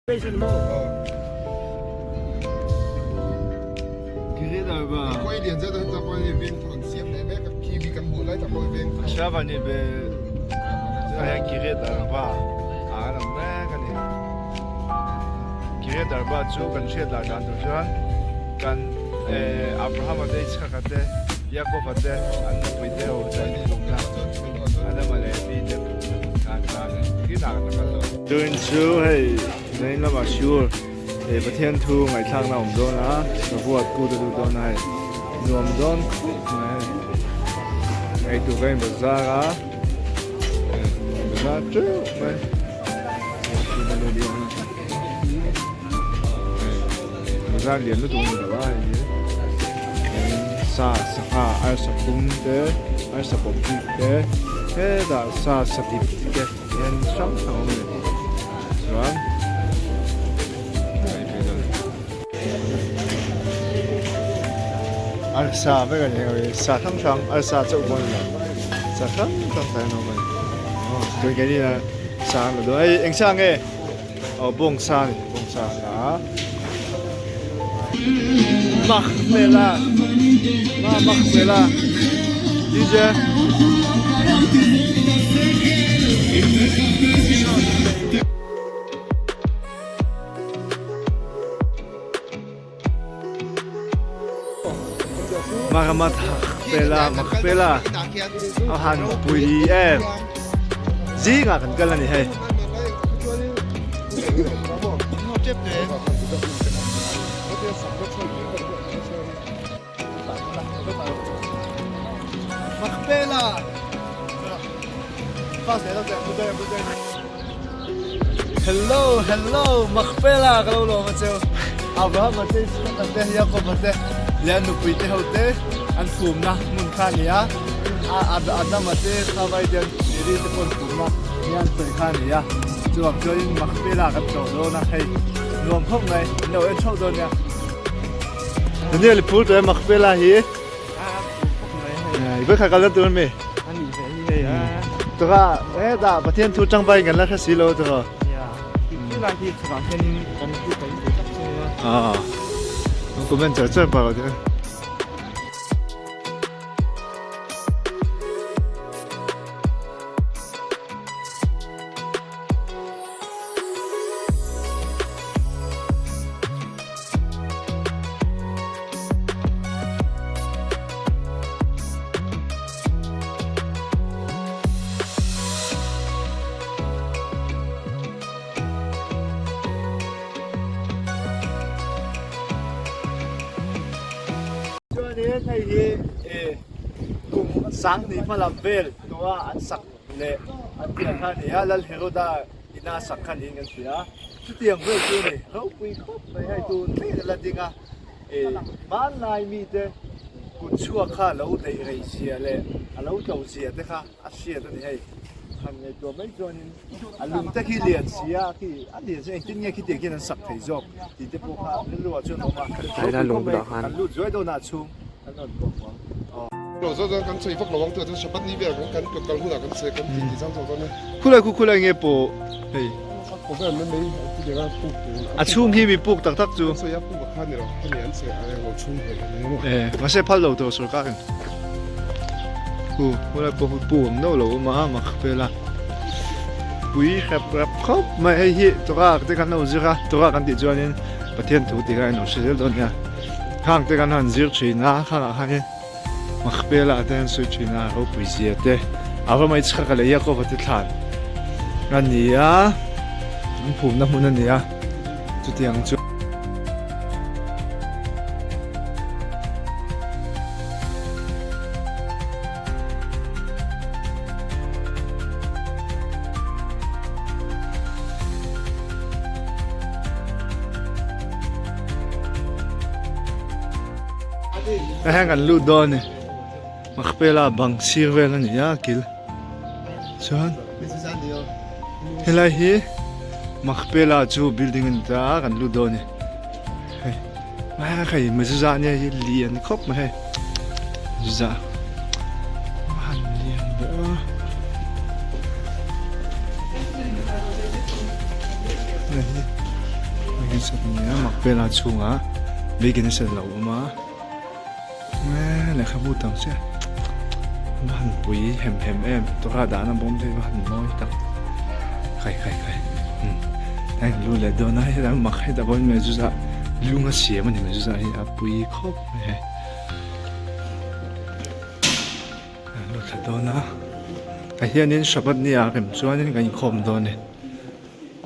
Kiriat Arba chu kan hriat lah dan tur chuan kan Abrahama te Isaka te Jakoba te an nupui te ho te an phumna Adama leh Evi te phumna hmun kha an tan a ni. Thinah kan la kal lo. Tuin chu hei vawiin lamah sure eh Pathian thu ngaihthlakna a awm dawn a, savuat kut a lut dawn a hei nuam dawn khawp mai a ni. Ngaihtuah ka in bazar a, eh bazar teuh mai. Bazar lian lutuk a ni lo a hei hi sa sangha arsa pum te arsa pawm bik te hetah sa sadip te hian hrang hrang a awm a ni chuan arsa vek a ni hei sa hrang hrang arsa chauh pawh a ni lo sa hrang hrang te an awm a ni tun keini a sa an la dawn hei eng sa nge aw bawngsa a ni bawngsa a la a mak hmel a ma mak hmel a DJ Maramat Machpelah Machpelah a han pui em zingah kan kal a ni hei. Hello hello Machpelah ka lo lawm a cheu Abraham a te Isaac a te Jacob a te leh an nupui te ho te an phumna hmun kha a ni a Adam a te Khavai te an Mary te pawh an phumna nia an sawi kha a ni a chuvang chuanin Machpelah kan tlawh dawn a hei nuam khawp mai in lo en theuh dawn nia. Daniel i phur tawh e Machpelah hi. I vawikhat kal na tur ami? Ani ve hi hei a. Tawka hetah Pathian thu tang pahin kan la hre si lo tawka. Ya, ti lai hi chhakah hianin kan thu kan ti tak chu nia. Ah. An comment char char pah te. Chuanin hei hi eh kum sanghnih hmalam vel tua an sak leh an pian kha a ni a, Lal Heroda ina sak kha niin kan hria a. Chutiang vel chu a ni, ropui khawp mai hei tun thleng a la ding a, eh hmanlai mite kut chhuak kha a lo daih rei zia leh a lo tlo zia te kha a hriat a ni hei. Han ngaihtuah mai chuanin a lung te khi lian si a, khi a lian si engtin nge khitiang khian an sak thei zawk tih te pawh kha rilru ah chuan a awm a, ropui khawp mai kan lut zuai dawn ah chhung kan rawn kawm ang. Lo zawt zawt kan sawi vak lo ang tih chuan Shabbat ni vel kan kan kal hunah kan sawi kan ti ti chang chho dawn e. Khulai khu khulai nge pawh hei. A pawh vel mai mai a ti deuh a puk tur. A chhung hi mi puk tak tak chu. An sawi a puk a kha ni lo hemi an sawi a englo chhung ve kan ni maw. E mahse phal lo tur sorkar in. Hu khulai pawh hu puk ang deuh lo awm a mak vel a. Pui hrep rep khawp mai hei hi Torah te kan lo zir a Torah kan tih chuanin Pathian thu tih kha in lo hre zel dawn nia. Khang te kan han zir thin a khangah khanin Machpelah te an sawi thin a ropui zia te a va mai chhak a leh Jakob a te thlan a ni a an phumna hmun a ni a chutiang chu Heng an lut dawn a ni Machpelah bang sir vel a ni a kil chuan helai hi Machpelah chu building a ni ta a kan lut dawn a ni hei hei mezuzah nia hi lian khawp mai hei mezuzah a han lian ber a hei hi. Baking set a nia Makpela chhungah baking set a lo awm a lehkhabu tam chiah a va han pui hem hem em Torah dahna bawm te hi a va han mawi tak khai khai khai umm a in lu leh dawn a hetah mak hetah pawh hian mezuzah lung a siam a ni mezuzah hi a pui khawp mai hei. An lo thla dawn a tah hianin Shabbat ni ah rem chuanin kan inkhawm dawn a ni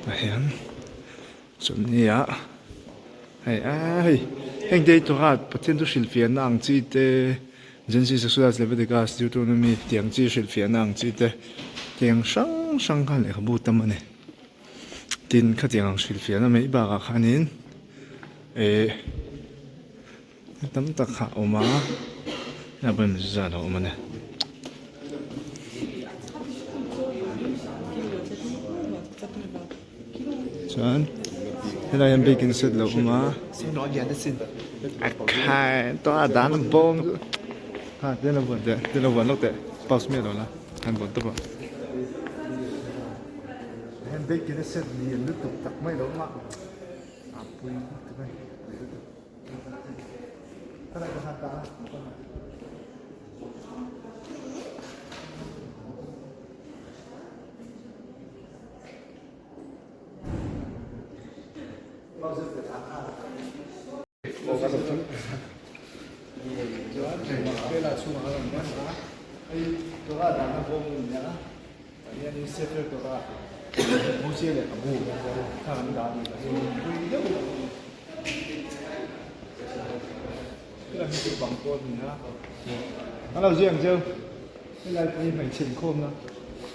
tah hian chawlhni ah hei aaa hei heng te hi Torah Pathian thu hrilhfiahna ang chi te Genesis Exodus Leviticus Deuteronomy tih ang chi hrilhfiahna ang chi te tiang hrang hrang kha lehkhabu tam a ni tin khatiang ang hrilhfiahna mai bakah khanin eh. Tam tak kha a awm a, helai pawh hi mezuzah a lo awm a ni. Chuan helai hian baking set lo awm a, a khai tawh a dan a bawm chu ha te lo vuan teh te lo vuan lawk teh pause miah lo la han vuan tawp a. Heng baking set lian lutuk tak mai lo awm a, a pui lutuk a ni pui lutuk. An lo ziak ang cheu helai pawh hi hmeichhe inkhawmna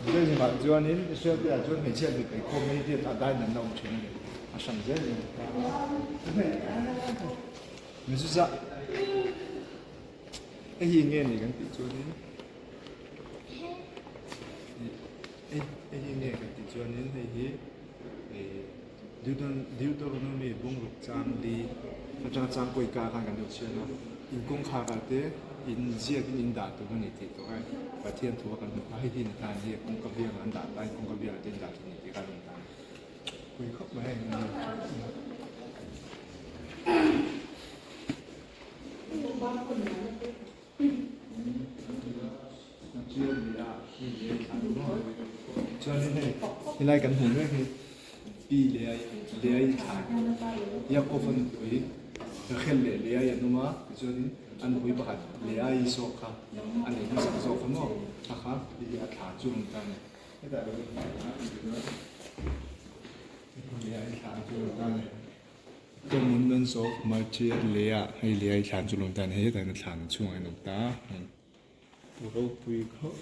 Mizo zingah chuanin Israel te ah chuan hmeichhia an inpeih khawm mai hi a dai nan a awm thin a ni a hrang zel a ni mezuzah hei hi enge ni kan tih chuanin hei hi enge kan tih chuanin hei hi ih. Deuteronomy bungruk chang li atanga chang kawi kar khan kan lo chhiar a, in kawngkhar ah te in ziak in in dah tur a ni tih tawh a, Pathian thu a kan hmu kha hei hi ni ta ni kawngka biangah an dah ta in kawngka biangah te in dah tur a ni tih kha a rawn dah a ni. Pui khawp mai a in Chuanin hei helai kan hmuh mek hi pi Leai Leai thlan Yaakov a nupui Rachel leh Leai an awm a tichuanin a nupui pakhat Leai zawk kha a nei hmasak zawk kha maw a kha hei hi a thla chu a awm ta a ni hetah lo in Leai thlan chu a awm ta a ni. Monuments of Martyr Leah hei Leah i thlan chu lawm ta a ni hei hetah hian a thlan chhungah hian a awm ta a pu ropui khawp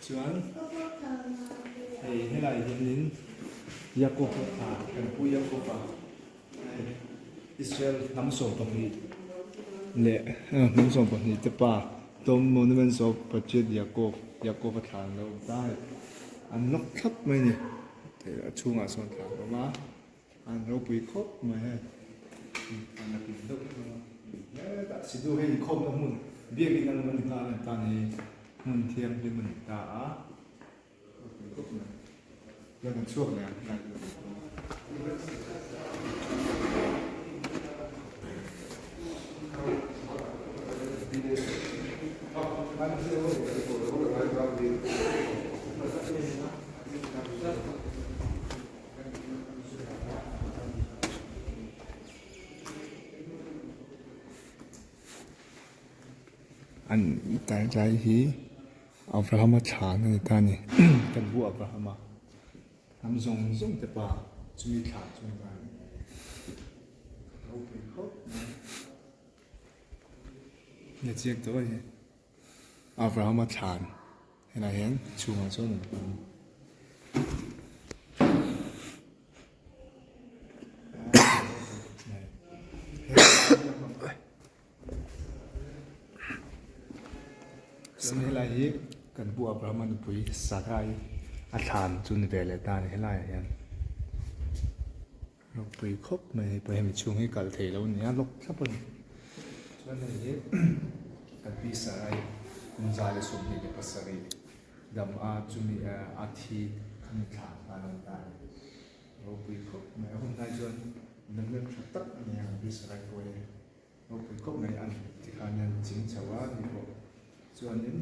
chuan hei helai hianin Jakob a kan pu Jakob a Israel hnam 12 leh hnam 12 te pa Tomb Monuments of Patriarch Jacob Jacob a thlan lo awm ta hei an nawk thlap mai a ni a chhungah sawn thlan a awm a an ropui khawp mai hei an la pin deuh em em a hetah sidu hei inkhawmna hmun biakin ang a ni nghal a ni tan hei hmun thianghlim a ni ta a. An tlai hi. Abrahama thlan a ni ta a ni. Kan bu Abrahama hnam zawng zawng te pa chumi thlan chu a ni ta a ni. Ropui khawp mai. Ni chiang tawh a ni. Abrahama thlan helai hian chhungah chuan an awm. Chuan helai hi kan pu Abrahama nupui Sarai a thlan chu ni ve leh ta a ni helaiah hian ropui khawp mai hei pawh hemi chhung hi kal theih loh a ni a lawk thlap a ni chuan hei hi. Sarai kum 127 dam a chumi a thi khami thla khan a ni ta a ni. Ropui khawp mai a hun lai chuan nunnem tha tak a ni ang pi Sarai pawh hi ropui khawp mai a ni tikhan an ching chho a ni pawh chuanin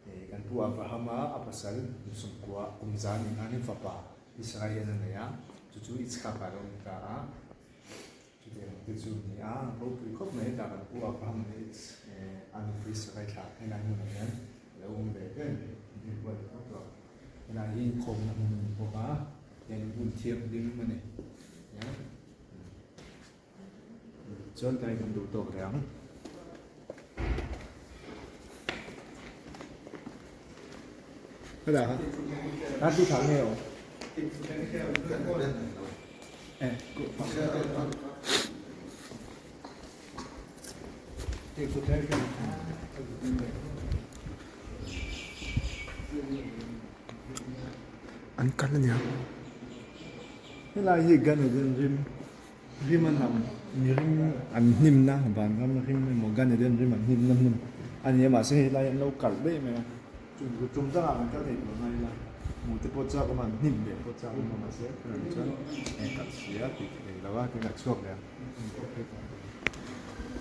eh kan pu Abrahama a pasal kum sawmkua kum za nih khanin fapa Israel hian a nei a chu chu Ichhak ah a lo ni ta a. Chutiang te chu a ni a, ropui khawp mai hetah kan pu Abraham leh a nupui Sarai thlah helai hmunah hian a lo awm ve em tih pawh a ni tawp lo. Helai hi inkhawmna hmun a ni bawk a, hian hmun thianghlim a ni. Chuan tlai kan duh tawk leh ang. Helai ha, a tu thlah nge aw? An kal a nia. Helai hi Gan Eden rim rim a nam mihring an hnimna vanram rim emaw Gan Eden rim an hnimna hmun a ni a mahse helai an lo kalh daih mai a. Tum tum dangah kan kal thei tur ngai ila, hmuh te pawh chak awm a, hnim leh pawh chak awm a mahse tunah chuan eng kalh si a tih thei lo a, tin a chhuak leh ang.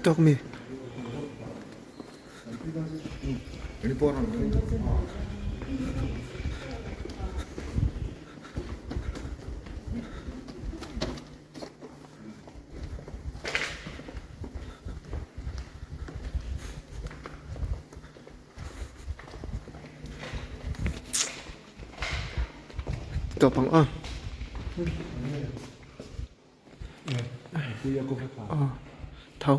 Tawk mi. Tawp ang aw. Tho.